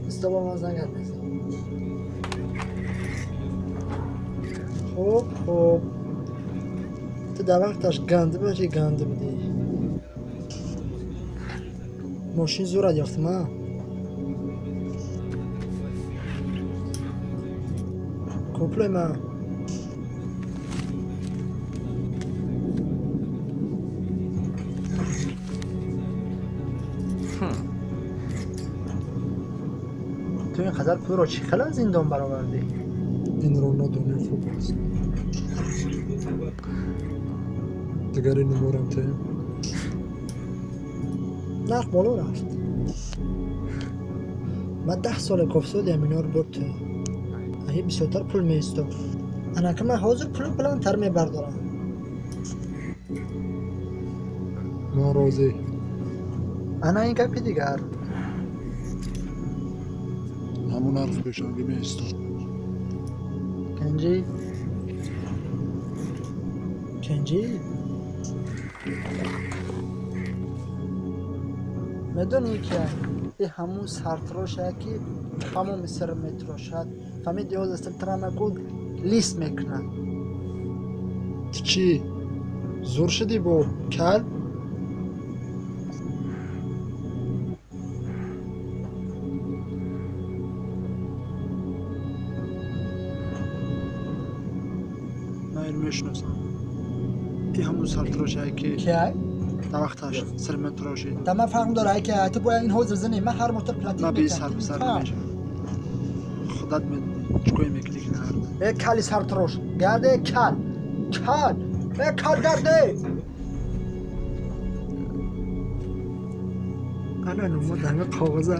Истоба, ман зангат мезанам. Хуб, хуб, ту дар вақташ гандимаши ганди будӣ. Мошин зурат ёфтам, а? Куплой ман. Ту ин қадар пулро чӣ хел аз зиндон баровардӣ? Инро надонӣ хуб аст. Дигар ин умурам те. Нарх боло рафт. Ман 10 сола кофсодиам, инор бурд. Ту аҳи бисёртар пул меистод. Анака ман ҳозир пулу баландтар мебардорам. Ман розӣ. Ана ин гапи дигар. Ҳамон нарх пешангӣ меистод. Кенҷӣ, кенҷӣ, медонӣ, ки и ҳамун сартрошае, ки тамоми сир метрошад. Фаҳмиди? Ҳозир сиртрамаку лист мекунад. Ту чӣ, зур шудӣ бо кал? Ман инро мешиносам. И ҳамун сартрошае, ки Киай? Дар вақташ сир метрошид. Да, ман фарқ дора, ки ту бояд ин ҳозир зани ман ҳар мотор платить. Ман би сар писар намешавам. Худат медонӣ, чӣ кое мекунӣ, ки нагарда. Э, кали сартрош, гарде, кал, кал, э, кал, гарде. Ана нумо дами қоғаза.